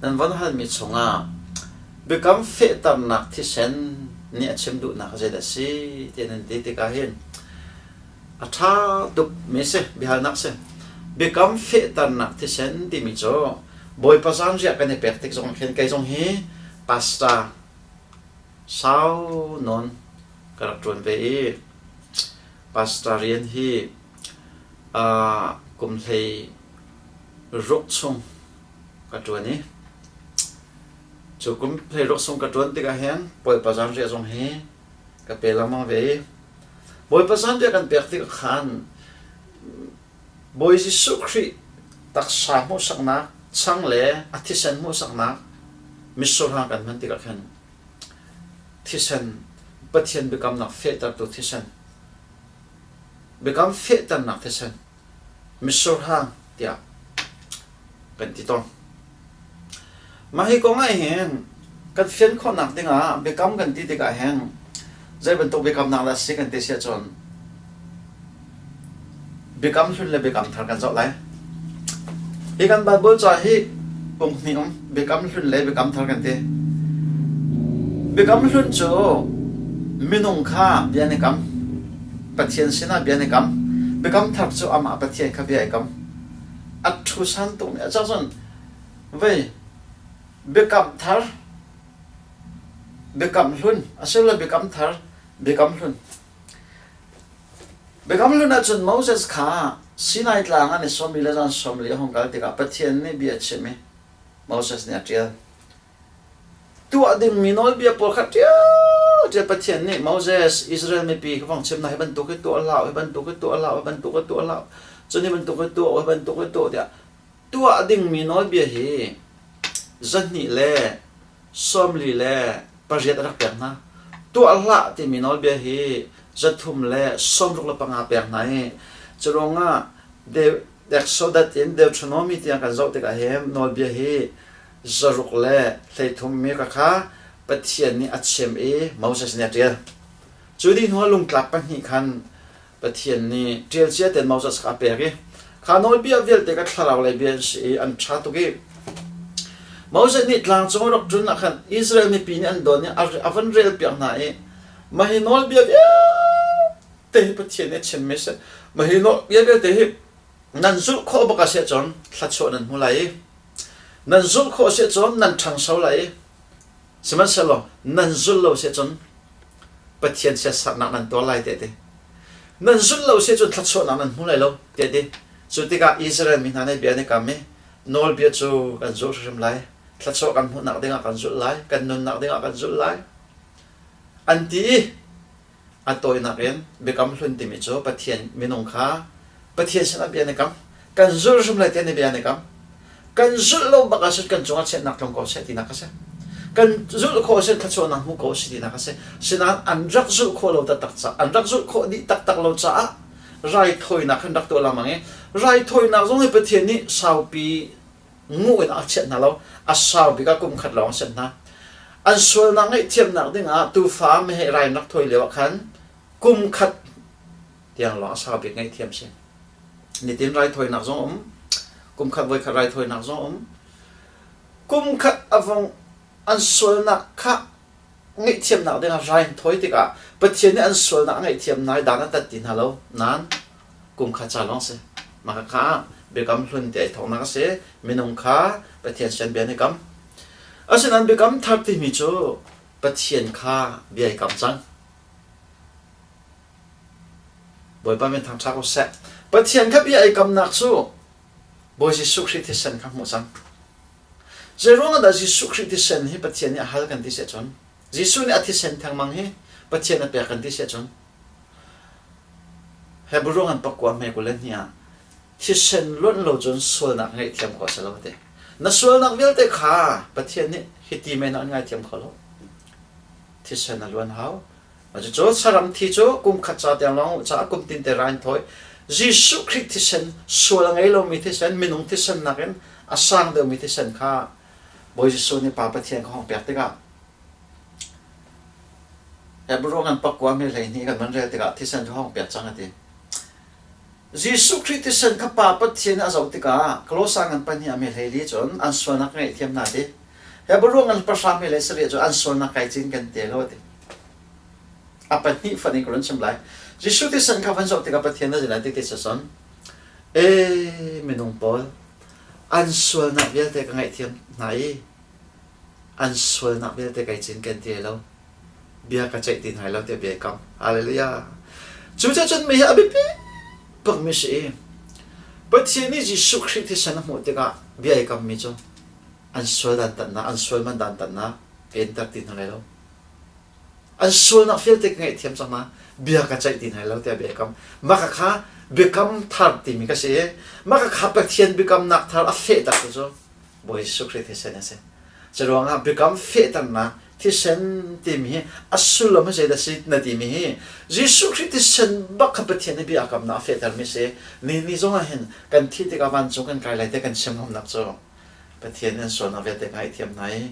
Nan von halmi chungah biakam fehternak thisen nih a chim duhnak zeidah a si ti nan ti tikah hin a ṭha tuk mi si, biahalnak si. Biakam fehternak thisen timi cu Bawipa zanriah kan i pek tik zong khin kei zong hi pastor sau nawn ka rak ṭuan ve i pastor rian hi kum 16 chung ka ṭuan i cu kum 16 chung ka ṭuan tikah hin Bawipa zanriah zong hi ka pe lengmang ve i Bawipa zanriah kan pek tikah khan Bawi Jesuh Khrih taksa hmuhsaknak chang le a thisen hmuhsaknak mitsur hang kan hman tikah khan thisen Pathian biakamnak fehtertu thisen biakam fehternak thisen mitsur hang tiah kan ti tawn. Mah hi kong ah hin kan fian khawhnak dingah biakam kan ti tikah hin zei bantuk biakamnak dah a si kan ti si ahcun biakam hlun le biakam thar kan zoh lai. Hi kan Bible ca hi pung hnih um biakam hlun le biakam thar kan ti. Biakam hlun cu minung kha bia an i kam. Pathian sinah bia an i kam. Biakam thar cu amah Pathian kha bia i kam. A ṭhu san tuk nih a cun vei biakam thar biakam hlun asilo biakam thar biakam hlun biakam hlun ahcun Moses kha Sinai tlang ah ni sawmli le zan 40 a hung kal tikah Pathian nih bia a chim i Moses nih a ṭial. Tuah dingmi nawlbia pawl kha ṭialṭial Pathian nih Moses, Israel mipi kha vong chim hna, hi bantuk hi tuah hlah u, hi bantuk hi tuah hlah u, hi bantuk hi tuah hlah u, cun hi bantuk hi tuah u, hi bantuk hi tuah u tiah tuah dingmi nawlbia hi 248 a rak pek hna. Tuah hlah timi nawlbia hi 365 pek hna i cu ruangah Exodus in Deuteronomy tiang kan zoh tikah hin nawlbia hi 133 mi kha kha Pathian nih a chim i Moses nih a ṭial. Cu dih hnuah lungtlap pahnih khan Pathian nih ṭial cia tein Moses kha a pek i kha nawlbia vialte kha thlarau lei bia an si i an ṭha tuk i Moses nih tlang cung a rak ṭun ah khan Israel mipi nih an don i a van relpiak hna i mah hi nawlbia vialte hi Pathian nih a chimmi a si. Mah hi nawlbia vialte hi nan zulh khawh bak a si ahcun thluachuah nan hmu lai i Nan zulh khawh si ahcun nan ṭhangso lai i sihmanhsehlaw nan zulh lo si ahcun Pathian siasaknak nan tuar lai tiah a ti. Nan zulh lo si ahcun thluachuahnak nan hmu lai lo tiah a ti. Cu tikah Israel mi hna nih bia an i kam i nawlbia cu kan zulh hrimhrim lai, thluachuah kan hmuhnak dingah kan zulh lai, kan nunnak dingah kan zulh lai an ti i A tawinak in Biakam Hlun timi cu Pathian minung kha Pathian sinah bia an i kam. Kan zulh hrim lai tiah bia an i kam. Kan zulh lo bak ahcun kan cungah chiatnak tlung ko seh tinak a si. Kan zulh khawh ahcun thluachuahnak hmu ko si tinak a si. Sinain an rak zulh khawh lo taktak caah, an rak zulh khawh dih taktak lo caah raithawinak an rak tuah lengmang i raithawinak zong hi Pathian nih saupi nguh in a chiah hna lo a sau bik ah kum khat lawng a sianh hna an sualnak ngaihthiamnak dingah tuufa meheh rai rak thawi lio ah khan kum khat tiang lawng a sau bik ngaihthiam si nitin raithawinak zong um kum khat voi khat raithawinak zong um kum khat a vong an sualnak kha ngaihthiamnak dingah rai an thawi tikah Pathian nih an sualnak a ngaihthiam hna i dan a tat ti hna lo nain kum kha ca lawng si mah kha biakam hlun ti ai thawknak a si minung kha Pathian sian bia an i kam asinain biakam thar timi cu Pathian kha bia i kam cang Bawipa min thangṭha ko seh Pathian kha bia i kamnak cu Bawi Jesuh Khrih thisen kha hmuh cang Zeiruang ah dah Jesuh Khrih thisen hi Pathian nih a hal kan ti si ahcun Jesuh nih a thisen thengmang hi Pathian a pek kan ti si ahcun Hebrew an pakua hme 22 ah thisen luanh lo cun sualnak ngaihthiam khawh a si lo a ti. Na sualnak vialte kha Pathian nih hiti men ah an ngaithiam kho lo. Thisen a luan hau. Cucu saram thi cu kum khat ca tiang lawng caah kum tinte ra in thawi. Jesuh Khrih thisen, sual a ngei lomi thisen, minung thisen nakin a sang deuhmi thisen kha Bawi Jesuh nih Pa Pathian kha hong pek tikah Hebrew ngan pakua mi 12 kan van rel tikah thisen cu hong pek cang a ti. Jesuh Khrih thisen kha Pa Pathian nih a zoh tikah Kolosa ngan pahnih a mi 14 cun an sualnak ka ngaihthiam hna ti. Hebrew ngan pahra mi le sarih cu an sualnak kai cin kan te lo ti. A pahnih fan in ka run chim lai. Jesuh thisen kha van zoh tikah Pathian na zin lai ti ti cun e minung pawl an sualnak vialte ka ngaihthiam hna i an sualnak vialte kai cin kan ti lo. Bia ka ceih ti hna lo tiah bia kam. Hallelujah. Cucaah cun mi hi a biapi bakmi si i Pathian nih Jesuh Khrih thisen a hmuh tikah bia i kammi cu an sual dantatnak, an sual man dantatnak ka inter ti hna lai lo. An sualnak vialte ka ngaihthiam cang ma bia ka ceih ti hna lo tiah bia i kam. Mah kha biakam thar timi ka si i mah kha Pathian biakamnak thar a fehter tu cu Bawi Jesuh Khrih thisen a si. Curuangah biakam fehternak thisen timi hi a sullam hi zeidah si na timi hi Jesuh Khrih thisen bak kha Pathian nih bia a kamnak a fehtermi si. Ni ni zong ah hin kan thih tikah vancung kan kai lai te kan chim ngamnak cu Pathian nih an sualnak vialte ngaihthiam hna i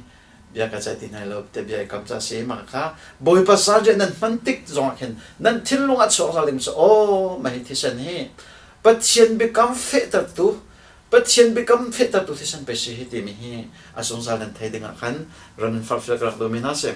bia ka ceih ti hna lo te bia i kam ca si mah kha Bawipa zanriah nan hman tik zongah khin nan thinlung a chuak zal ding cu aw mah hi thisen hi Pathian biakam fehtertu Pathian biakam fehtertu thisen pei si hi timi hi a zungzal nan thei dingah khan ran in farfial ka rak duhmi hna si.